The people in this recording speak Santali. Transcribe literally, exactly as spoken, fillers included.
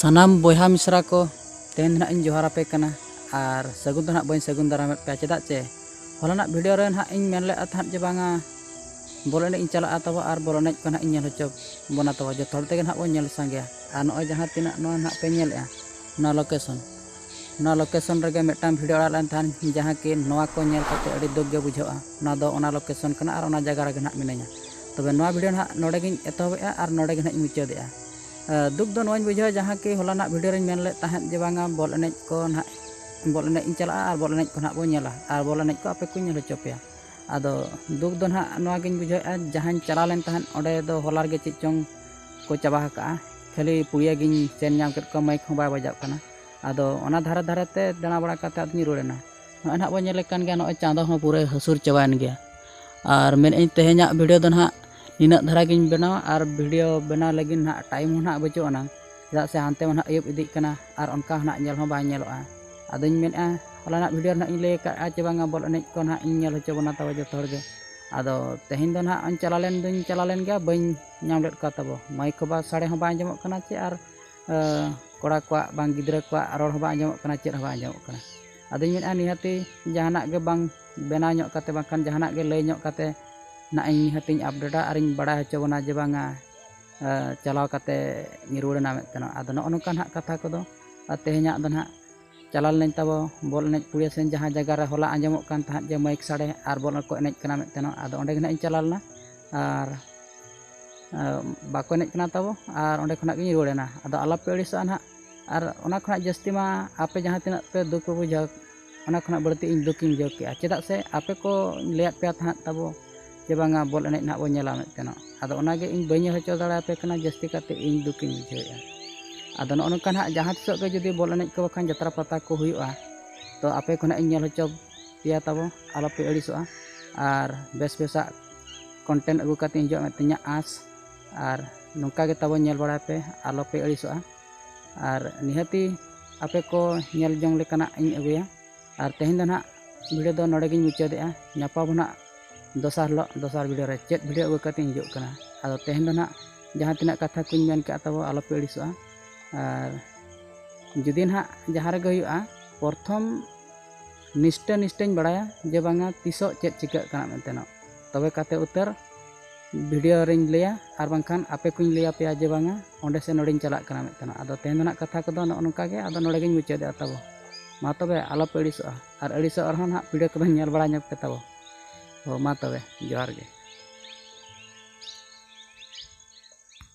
ᱥᱟᱱᱟᱢ ᱵᱚᱭᱦᱟ ᱢᱤᱥᱨᱟ ᱠᱚ, ᱛᱮᱦᱮᱧ ᱫᱚ ᱱᱟᱦᱟᱜ ᱤᱧ ᱡᱚᱦᱟᱨ ᱟᱯᱮ ᱠᱟᱱᱟ᱾ ᱟᱨ ᱥᱟᱹᱜᱩᱱ ᱫᱚ ᱱᱟᱦᱟᱜ ᱵᱟᱹᱧ ᱥᱟᱹᱜᱩᱱ ᱫᱟᱨᱟᱢᱮᱫ ᱯᱮᱭᱟ, ᱪᱮᱫᱟᱜ ᱪᱮ ᱦᱚᱞᱟᱱᱟᱜ ᱵᱷᱤᱰᱤᱭᱳ ᱨᱮ ᱱᱟᱦᱟᱜ ᱤᱧ ᱢᱮᱱ ᱞᱮᱫᱼᱟ ᱛᱟᱦᱮᱸᱫ ᱡᱮ ᱵᱟᱝᱟ, ᱵᱚᱞ ᱮᱱᱮᱡ ᱤᱧ ᱪᱟᱞᱟᱜᱼᱟ ᱛᱟᱵᱚ ᱟᱨ ᱵᱚᱞ ᱮᱱᱮᱡ ᱠᱚ ᱱᱟᱦᱟᱜ ᱤᱧ ᱧᱮᱞ ᱦᱚᱪᱚ ᱵᱚᱱᱟ ᱛᱟᱵᱚ, ᱡᱚᱛᱚ ᱦᱚᱲ ᱛᱮᱜᱮ ᱱᱟᱦᱟᱜ ᱵᱚᱱ ᱧᱮᱞ ᱥᱟᱸᱜᱮᱭᱟ᱾ ᱟᱨ ᱱᱚᱜᱼᱚᱭ ᱡᱟᱦᱟᱸ ᱛᱤᱱᱟᱹᱜ ᱱᱚᱣᱟ ᱱᱟᱦᱟᱜ ᱯᱮ ᱧᱮᱞᱮᱫᱼᱟ, ᱱᱚᱣᱟ ᱞᱳᱠᱮᱥᱚᱱ, ᱱᱚᱣᱟ ᱞᱳᱠᱮᱥᱚᱱ ᱨᱮᱜᱮ ᱢᱤᱫᱴᱟᱝ ᱵᱷᱤᱰᱤᱭᱳ ᱟᱲᱟᱜ ᱞᱮᱱ ᱛᱟᱦᱮᱸᱫ, ᱡᱟᱦᱟᱸ ᱠᱤ ᱱᱚᱣᱟ ᱠᱚ ᱧᱮᱞ ᱠᱟᱛᱮ ᱟᱹᱰᱤ ᱫᱩᱠ ᱜᱮ ᱵᱩᱡᱷᱟᱹᱜᱼᱟ᱾ ᱱᱚᱣᱟ ᱫᱚ ᱚᱱᱟ ᱞᱳᱠᱮᱥᱚᱱ ᱠᱟᱱᱟ ᱟᱨ ᱚᱱᱟ ᱡᱟᱭᱜᱟ ᱨᱮᱜᱮ ᱱᱟᱦᱟᱜ ᱢᱤᱱᱟᱹᱧᱟ᱾ ᱛᱚᱵᱮ ᱱᱚᱣᱟ ᱵᱷᱤᱰᱤᱭᱳ ᱱᱟᱦᱟᱜ ᱱᱚᱰᱮ ᱜᱤᱧ ᱮᱛᱚᱦᱚᱵᱮᱜᱼᱟ ᱟᱨ ᱱᱚᱰᱮ ᱜᱮ ᱱᱟᱦᱟᱜ ᱤᱧ ᱢᱩᱪᱟᱹᱫᱮᱜᱼᱟ᱾ ᱮ, ᱫᱩᱠ ᱫᱚ ᱱᱚᱣᱟᱧ ᱵᱩᱡᱷᱟᱹᱣᱟ, ᱡᱟᱦᱟᱸ ᱠᱤ ᱦᱚᱞᱟᱱᱟᱜ ᱵᱷᱤᱰᱤᱭᱳ ᱨᱮᱧ ᱢᱮᱱ ᱞᱮᱫ ᱛᱟᱦᱮᱸᱫ ᱡᱮ ᱵᱟᱝᱟ, ᱵᱚᱞ ᱮᱱᱮᱡ ᱠᱚ ᱱᱟᱦᱟᱜ, ᱵᱚᱞ ᱮᱱᱮᱡ ᱤᱧ ᱪᱟᱞᱟᱜᱼᱟ ᱟᱨ ᱵᱚᱞ ᱮᱱᱮᱡ ᱠᱚ ᱱᱟᱦᱟᱜ ᱵᱚᱱ ᱧᱮᱞᱟ ᱟᱨ ᱵᱚᱞ ᱮᱱᱮᱡ ᱠᱚ ᱟᱯᱮ ᱠᱚᱧ ᱧᱮᱞ ᱦᱚᱪᱚ ᱯᱮᱭᱟ᱾ ᱟᱫᱚ ᱫᱩᱠ ᱫᱚ ᱱᱟᱦᱟᱜ ᱱᱚᱣᱟ ᱜᱤᱧ ᱵᱩᱡᱷᱟᱹᱣᱮᱫᱼᱟ, ᱡᱟᱦᱟᱸᱧ ᱪᱟᱞᱟᱣ ᱞᱮᱱ ᱛᱟᱦᱮᱸᱫ ᱚᱸᱰᱮ ᱫᱚ ᱦᱚᱞᱟ ᱨᱮᱜᱮ ᱪᱮᱫ ᱪᱚᱝ ᱠᱚ ᱪᱟᱵᱟ ᱟᱠᱟᱜᱼᱟ᱾ ᱠᱷᱟᱹᱞᱤ ᱯᱩᱲᱤᱭᱟᱹ ᱜᱤᱧ ᱥᱮᱱ ᱧᱟᱢ ᱠᱮᱫ ᱠᱚᱣᱟ, ᱢᱟᱭᱤᱠ ᱦᱚᱸ ᱵᱟᱭ ᱵᱟᱡᱟᱜ ᱠᱟᱱᱟ᱾ ᱟᱫᱚ ᱚᱱᱟ ᱫᱷᱟᱨᱮ ᱫᱷᱟᱨᱮ ᱛᱮ ᱫᱟᱬᱟ ᱵᱟᱲᱟ ᱠᱟᱛᱮ ᱟᱫᱚᱧ ᱨᱩᱣᱟᱹᱲ ᱮᱱᱟ᱾ ᱱᱚᱜᱼᱚᱭ ᱱᱟᱦᱟᱜ ᱵᱚᱱ ᱧᱮᱞᱮᱫ ᱠᱟᱱ ᱜᱮᱭᱟ, ᱱᱚᱜᱼᱚᱭ ᱪᱟᱸᱫᱚ ᱦᱚᱸ ᱯᱩᱨᱟᱹ ᱦᱟᱹᱥᱩᱨ ᱪᱟᱵᱟᱭᱮᱱ ᱜᱮᱭᱟ᱾ ᱟᱨ ᱢᱮᱱᱮᱫ ᱟᱹᱧ ᱛᱮᱦᱮᱧᱟᱜ ᱵᱷᱤᱰᱤᱭᱳ ᱫᱚ ᱱᱟᱦᱟᱜ ᱱᱤᱱᱟᱹᱜ ᱫᱷᱟᱨᱟ ᱜᱤᱧ ᱵᱮᱱᱟᱣᱟ ᱟᱨ ᱵᱷᱤᱰᱤᱭᱳ ᱵᱮᱱᱟᱣ ᱞᱟᱹᱜᱤᱫ ᱱᱟᱦᱟᱜ ᱴᱟᱭᱤᱢ ᱦᱚᱸ ᱱᱟᱦᱟᱜ ᱵᱟᱹᱪᱩᱜ ᱟᱱᱟᱝ, ᱪᱮᱫᱟᱜ ᱥᱮ ᱦᱟᱱᱛᱮ ᱢᱟ ᱱᱟᱦᱟᱜ ᱟᱹᱭᱩᱵ ᱤᱫᱤᱜ ᱠᱟᱱᱟ ᱟᱨ ᱚᱱᱠᱟ ᱦᱚᱸ ᱱᱟᱦᱟᱜ ᱧᱮᱞ ᱦᱚᱸ ᱵᱟᱝ ᱧᱮᱞᱚᱜᱼᱟ᱾ ᱟᱫᱚᱧ ᱢᱮᱱᱮᱫᱼᱟ, ᱦᱚᱞᱟᱱᱟᱜ ᱵᱷᱤᱰᱤᱭᱳ ᱨᱮ ᱱᱟᱦᱟᱜ ᱤᱧ ᱞᱟᱹᱭ ᱟᱠᱟᱫᱼᱟ ᱪᱮ ᱵᱟᱝᱟ, ᱵᱚᱞ ᱮᱱᱮᱡ ᱠᱚ ᱱᱟᱦᱟᱜ ᱤᱧ ᱧᱮᱞ ᱦᱚᱪᱚ ᱵᱚᱱᱟ ᱛᱟᱵᱚ ᱡᱚᱛᱚ ᱦᱚᱲ ᱜᱮ᱾ ᱟᱫᱚ ᱛᱮᱦᱮᱧ ᱫᱚ ᱱᱟᱦᱟᱜ ᱚᱧ ᱪᱟᱞᱟᱣ ᱞᱮᱱ ᱫᱚᱧ ᱪᱟᱞᱟᱣ ᱞᱮᱱ ᱜᱮᱭᱟ, ᱵᱟᱹᱧ ᱧᱟᱢ ᱞᱮᱫ ᱠᱚᱣᱟ ᱛᱟᱵᱚ᱾ ᱢᱟᱭᱤᱠ ᱦᱚᱸ ᱵᱟ ᱥᱟᱰᱮ ᱦᱚᱸ ᱵᱟᱝ ᱟᱸᱡᱚᱢᱚᱜ ᱠᱟᱱᱟ ᱪᱮ ᱟᱨ, ᱮ, ᱠᱚᱲᱟ ᱠᱚᱣᱟᱜ ᱵᱟᱝ ᱜᱤᱫᱽᱨᱟᱹ ᱠᱚᱣᱟᱜ ᱨᱚᱲ ᱦᱚᱸ ᱵᱟᱝ ᱟᱸᱡᱚᱢᱚᱜ ᱠᱟᱱᱟ, ᱪᱮᱫ ᱦᱚᱸ ᱵᱟᱝ ᱟᱸᱡᱚᱢᱚᱜ ᱠᱟᱱᱟ᱾ ᱟᱫᱚᱧ ᱢᱮᱱᱮᱫᱼᱟ, ᱱᱤᱦᱟᱹᱛᱤ ᱡᱟᱦᱟᱱᱟᱜ ᱜᱮ ᱵᱟᱝ ᱵᱮᱱᱟᱣ ᱧᱚᱜ ᱠᱟᱛᱮ ᱵᱟᱝᱠᱷᱟᱱ ᱡᱟᱦᱟᱱᱟᱜ ᱜᱮ ᱞᱟᱹᱭ ᱧᱚᱜ ᱠᱟᱛᱮ ᱱᱟᱜ ᱤᱧ ᱱᱤᱦᱟᱹᱛᱤᱧ ᱟᱯᱰᱮᱴᱟ ᱟᱨᱤᱧ ᱵᱟᱲᱟᱭ ᱦᱚᱪᱚ ᱵᱚᱱᱟ ᱡᱮ ᱵᱟᱝᱟ, ᱮ, ᱪᱟᱞᱟᱣ ᱠᱟᱛᱮ ᱤᱧ ᱨᱩᱣᱟᱹᱲ ᱮᱱᱟ ᱢᱮᱱᱛᱮ ᱱᱚᱜ᱾ ᱟᱫᱚ ᱱᱚᱜᱼᱚ ᱱᱚᱝᱠᱟ ᱱᱟᱦᱟᱜ ᱠᱟᱛᱷᱟ ᱠᱚᱫᱚ᱾ ᱟᱨ ᱛᱮᱦᱮᱧᱟᱜ ᱫᱚ ᱱᱟᱦᱟᱜ ᱪᱟᱞᱟᱣ ᱞᱮᱱᱟᱹᱧ ᱛᱟᱵᱚ ᱵᱚᱞ ᱮᱱᱮᱡ ᱯᱩᱲᱤᱭᱟᱹ ᱥᱮᱱ, ᱡᱟᱦᱟᱸ ᱡᱟᱭᱜᱟ ᱨᱮ ᱦᱚᱞᱟ ᱟᱸᱡᱚᱢᱚᱜ ᱠᱟᱱ ᱛᱟᱦᱮᱸᱫ ᱡᱮ ᱢᱟᱭᱤᱠ ᱥᱟᱰᱮ ᱟᱨ ᱵᱚᱞ ᱠᱚ ᱮᱱᱮᱡ ᱠᱟᱱᱟ ᱢᱮᱱᱛᱮ ᱱᱚᱜ᱾ ᱟᱫᱚ ᱚᱸᱰᱮ ᱜᱮ ᱱᱟᱦᱟᱜ ᱤᱧ ᱪᱟᱞᱟᱣ ᱞᱮᱱᱟ ᱟᱨ, ᱮ, ᱵᱟᱠᱚ ᱮᱱᱮᱡ ᱠᱟᱱᱟ ᱛᱟᱵᱚ ᱟᱨ ᱚᱸᱰᱮ ᱠᱷᱚᱱᱟᱜ ᱜᱤᱧ ᱨᱩᱣᱟᱹᱲ ᱮᱱᱟ᱾ ᱟᱫᱚ ᱟᱞᱚᱯᱮ ᱟᱹᱲᱤᱥᱚᱜᱼᱟ ᱱᱟᱦᱟᱜ, ᱟᱨ ᱚᱱᱟ ᱠᱷᱚᱱᱟᱜ ᱡᱟᱹᱥᱛᱤ ᱢᱟ ᱟᱯᱮ ᱡᱟᱦᱟᱸ ᱛᱤᱱᱟᱹᱜ ᱯᱮ ᱫᱩᱠ ᱯᱮ ᱵᱩᱡᱷᱟᱹᱣ, ᱚᱱᱟ ᱠᱷᱚᱱᱟᱜ ᱵᱟᱹᱲᱛᱤ ᱤᱧ ᱫᱩᱠᱤᱧ ᱵᱩᱡᱷᱟᱹᱣ ᱠᱮᱜᱼᱟ᱾ ᱪᱮᱫᱟᱜ ᱥᱮ ᱟᱯᱮ ᱠᱚ ᱞᱟᱹᱭᱟᱫ ᱯᱮᱭᱟ ᱛᱟᱦᱮᱸᱫ ᱛᱟᱵᱚ ᱡᱮ ᱵᱟᱝᱟ, ᱵᱚᱞ ᱮᱱᱮᱡ ᱱᱟᱦᱟᱜ ᱵᱚᱱ ᱧᱮᱞᱟ ᱢᱮᱱᱛᱮ ᱱᱚᱜ᱾ ᱟᱫᱚ ᱚᱱᱟᱜᱮ ᱤᱧ ᱵᱟᱹᱧ ᱧᱮᱞ ᱦᱚᱪᱚ ᱫᱟᱲᱮᱭᱟᱯᱮ ᱠᱟᱱᱟ, ᱡᱟᱹᱥᱛᱤ ᱠᱟᱛᱮ ᱤᱧ ᱫᱩᱠᱤᱧ ᱵᱩᱡᱷᱟᱹᱣᱮᱫᱼᱟ᱾ ᱟᱫᱚ ᱱᱚᱜᱼᱚ ᱱᱚᱝᱠᱟ ᱱᱟᱦᱟᱜ ᱡᱟᱦᱟᱸ ᱛᱤᱥᱚᱜ ᱜᱮ ᱡᱩᱫᱤ ᱵᱚᱞ ᱮᱱᱮᱡ ᱠᱚ ᱵᱟᱠᱷᱟᱱ ᱡᱟᱛᱨᱟ ᱯᱟᱛᱟ ᱠᱚ ᱦᱩᱭᱩᱜᱼᱟ, ᱛᱚ ᱟᱯᱮ ᱠᱚ ᱱᱟᱦᱟᱜ ᱤᱧ ᱧᱮᱞ ᱦᱚᱪᱚ ᱯᱮᱭᱟ ᱛᱟᱵᱚ, ᱟᱞᱚᱯᱮ ᱟᱹᱲᱤᱥᱚᱜᱼᱟ᱾ ᱟᱨ ᱵᱮᱥ ᱵᱮᱥᱟᱜ ᱠᱚᱱᱴᱮᱱᱴ ᱟᱹᱜᱩ ᱠᱟᱛᱮ ᱤᱧ ᱦᱤᱡᱩᱜᱼᱟ ᱢᱮᱱᱛᱮ ᱤᱧᱟᱹᱜ ᱟᱸᱥ᱾ ᱟᱨ ᱱᱚᱝᱠᱟ ᱜᱮ ᱛᱟᱵᱚ ᱧᱮᱞ ᱵᱟᱲᱟᱭ ᱯᱮ, ᱟᱞᱚᱯᱮ ᱟᱹᱲᱤᱥᱚᱜᱼᱟ᱾ ᱟᱨ ᱱᱤᱦᱟᱹᱛᱤ ᱟᱯᱮ ᱠᱚ ᱧᱮᱞ ᱡᱚᱝ ᱞᱮᱠᱟᱱᱟᱜ ᱤᱧ ᱟᱹᱜᱩᱭᱟ᱾ ᱟᱨ ᱛᱮᱦᱮᱧ ᱫᱚ ᱱᱟᱦᱟᱜ ᱵᱷᱤᱰᱤᱭᱳ ᱫᱚ ᱱᱚᱰᱮ ᱜᱤᱧ ᱢᱩᱪᱟᱹᱫᱮᱜᱼᱟ᱾ ᱧᱟᱯᱟᱢ ᱟᱵᱚ ᱱᱟᱦᱟᱜ ᱫᱚᱥᱟᱨ ᱦᱤᱞᱳᱜ, ᱫᱚᱥᱟᱨ ᱵᱷᱤᱰᱤᱭᱳ ᱨᱮ ᱪᱮᱫ ᱵᱷᱤᱰᱤᱭᱳ ᱟᱹᱜᱩ ᱠᱟᱛᱮ ᱤᱧ ᱦᱤᱡᱩᱜ ᱠᱟᱱᱟ᱾ ᱟᱫᱚ ᱛᱮᱦᱮᱧ ᱫᱚ ᱱᱟᱦᱟᱜ ᱡᱟᱦᱟᱸ ᱛᱤᱱᱟᱹᱜ ᱠᱟᱛᱷᱟ ᱠᱚᱧ ᱢᱮᱱ ᱠᱟᱜᱼᱟ ᱛᱟᱵᱚ, ᱟᱞᱚᱯᱮ ᱟᱹᱲᱤᱥᱚᱜᱼᱟ᱾ ᱟᱨ ᱡᱩᱫᱤ ᱱᱟᱦᱟᱜ ᱡᱟᱦᱟᱸ ᱨᱮᱜᱮ ᱦᱩᱭᱩᱜᱼᱟ, ᱯᱨᱚᱛᱷᱚᱢ ᱱᱤᱥᱴᱟᱹ ᱱᱤᱥᱴᱟᱹᱧ ᱵᱟᱲᱟᱭᱟ ᱡᱮ ᱵᱟᱝᱟ ᱛᱤᱥᱚᱜ ᱪᱮᱫ ᱪᱤᱠᱟᱹᱜ ᱠᱟᱱᱟ ᱢᱮᱱᱛᱮ ᱱᱚᱜ᱾ ᱛᱚᱵᱮ ᱠᱟᱛᱮ ᱩᱛᱟᱹᱨ ᱵᱷᱤᱰᱤᱭᱳ ᱨᱤᱧ ᱞᱟᱹᱭᱟ, ᱟᱨ ᱵᱟᱝᱠᱷᱟᱱ ᱟᱯᱮ ᱠᱚᱧ ᱞᱟᱹᱭ ᱟᱯᱮᱭᱟ ᱡᱮ ᱵᱟᱝᱟ ᱚᱸᱰᱮ ᱥᱮ ᱱᱚᱰᱮᱧ ᱪᱟᱞᱟᱜ ᱠᱟᱱᱟ ᱢᱮᱱᱛᱮ ᱱᱚᱜ᱾ ᱟᱫᱚ ᱛᱮᱦᱮᱧ ᱫᱚ ᱱᱟᱦᱟᱜ ᱠᱟᱛᱷᱟ ᱠᱚᱫᱚ ᱱᱚᱜᱼᱚ ᱱᱚᱝᱠᱟ ᱜᱮ, ᱟᱫᱚ ᱱᱚᱰᱮ ᱜᱤᱧ ᱢᱩᱪᱟᱹᱫᱮᱜᱼᱟ ᱛᱟᱵᱚ᱾ ᱢᱟ ᱛᱚᱵᱮ ᱟᱞᱚᱯᱮ ᱟᱹᱲᱤᱥᱚᱜᱼᱟ, ᱟᱨ ᱟᱹᱲᱤᱥᱚᱜ ᱨᱮᱦᱚᱸ ᱱᱟᱦᱟᱜ ᱵᱷᱤᱰᱤᱭᱳ ᱠᱚᱫᱚ ᱧᱮᱞ ᱵᱟᱲᱟ ᱧᱚᱜ ᱯᱮ ᱛᱟᱵᱚ᱾ ᱦᱳ, ᱢᱟ ᱛᱚᱵᱮ, ᱡᱚᱦᱟᱨ ᱜᱮ᱾